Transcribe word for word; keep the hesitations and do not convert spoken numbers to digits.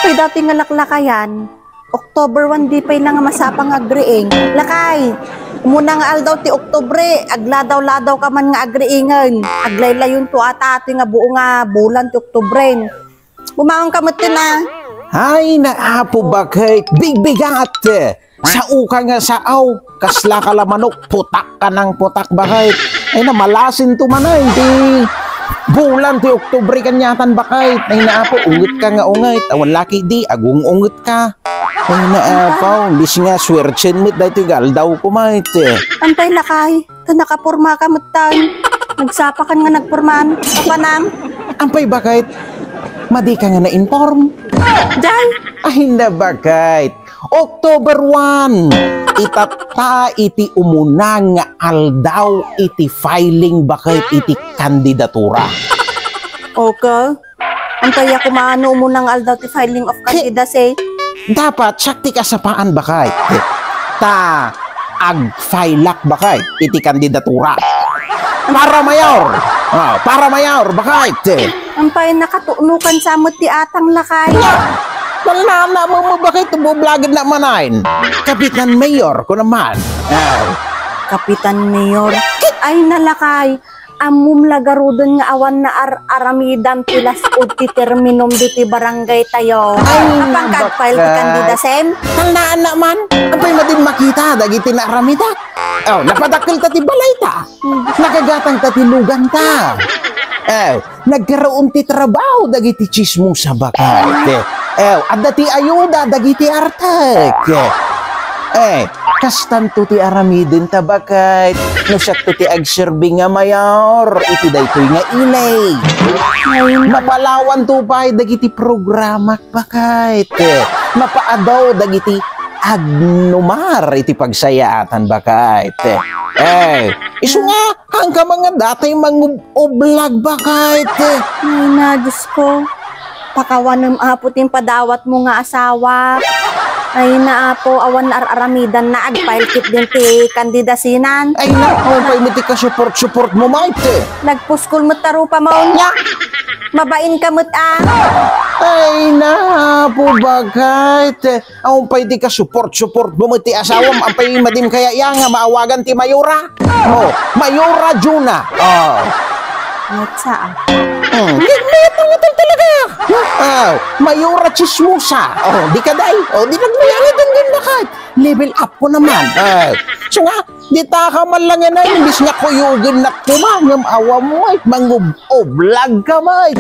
Ti dati nga laklakayan, October one, di pay la nga masapa nga agriing. Lakay, umuna nga aldaw ti Oktubre, agladaw-ladaw ka man nga agriingen. Aglaylay-layon to ata atoy nga buo nga bulan ti Oktubren. Bumangon ka met ken a. Ay, naapo, baket, bigbigat. Sao ka nga sao. Kasla ka la manok, putak ka nang putak, baket. Ay, namalasin to man ay, ti bulan ti Oktubre kaniatan, baket. Ay, naapo, unget ka nga unget. Awan laki di, agung-unget ka. Ay, naapaw, imbes nga swertsen met daytoy nga aldaw ko, mait. Antay, lakay, ta nakaporma ka met tan. Nagsapa kan nga nagporman. Kapanam? Ampay, baket? Madi ka nga na-inform? Jay! Ay, na, baket. October one, itatta iti umuna nga aldaw iti filing, baket, iti kandidatura. Okay. Antay a kumano umuna nga aldaw ti filing of candidacy? Dapat siak ti kasapaan, baket. Ta agfilak, baket, iti kandidatura. Para mayor! Ah, para mayor, baket! Ampay, nakatunokan sa met ti atang, lakay. Wala na, mama, baket, bublagen na manain. Kapitan Mayor, ko naman. Ah. Kapitan Mayor. Ay, nalakay. Ammom la garuden nga awan na ar-aramidam ti las-ud ti terminum diti barangay tayo. Ay, apan ka-file ti bakay. Kandidasem? Talnaan na man. Ampay madin makita dagiti naaramidak. Oh, napadakkel ta ti balay ta. Nagagatang ta ti lugan ta. Oh, nagkaroon ti trabaho dagiti chismosa, baket. Oh, adda ti ayuda dagiti artek. Eh, kastanto ti aramiden ta, baket. No siakto ti agserbi nga mayor iti daytoy nga ili. Ay, mapalawan to pay dagiti programak, baket. Mapaadaw dagiti agnumar iti pagsayaatan, baket. Eh, isu nga, angka nga datoy mangub-ublag, baket. Ay, na, Diyos ko. Pakawanem, Apo, ti impadawatmo nga asawa. Ay, na, Apo, awan ar-aramidanna, agfile ketdin ti kandidasinan. Ay, na, awan pay met ti kasuport-suportmo, mait. Nagpuskol met ta rupa, maun. Nya, mabain ka met, a. Ay, na, Apo, baket. Awan pay ti kasuport-suportmo met ti asawam, ampay madim kaya iya nga maawagan ti Mayora? Oh, Mayora Juna. Oh. Ngetsa, a. Hmm, nget-, nget-, nget-, talaga. Oh, Mayora Chismosa. Oh, di ka, day. Oh, di nagmayari din, din, baket. Level up ko naman. Oh. So nga, di ta ka man lang yan ay, imbis nga kuyogen na kuma, ngem awa mo ay, mangub-, oblag ka, mait.